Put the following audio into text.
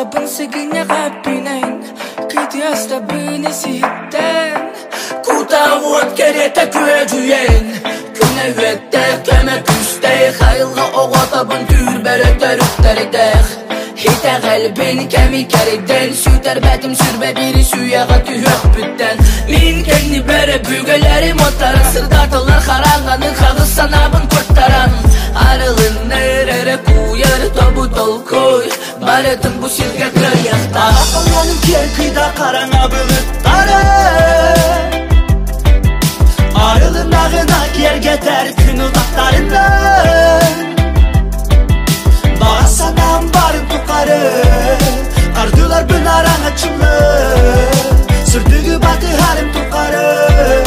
Сытабын сыгынньах эппинэн, кытыастабын исиһиттэн. Кута уот кэриэтэ күөдьүйэн, күнэ үөттээх, кэмэ күүстээх, айылҕа оҕотобун түүрбэрэ төрүттэрдээх. Итэҕэлбин кэми кэрийдэн, сүтэрбэтим сүрбэ биири сүүйэҕэ түһүөхпүттэн. Мин кэннибэр өбүгэлэрим оттаран, сырдаталлар хараҥаны хаҕыс санаабын куттаран. Арылыннар эрэ кууйар тобу толкуй, барытын бу сиргэ кыайыахтаах. Халлааным киэҥ кыйда хараҥа былыттары Арылыннаҕына киэргэтэр күн утахтарынан Баҕа санаам барын тухары Ардыларбын араҥаччылыы Сырдыгы батыһарым тухары.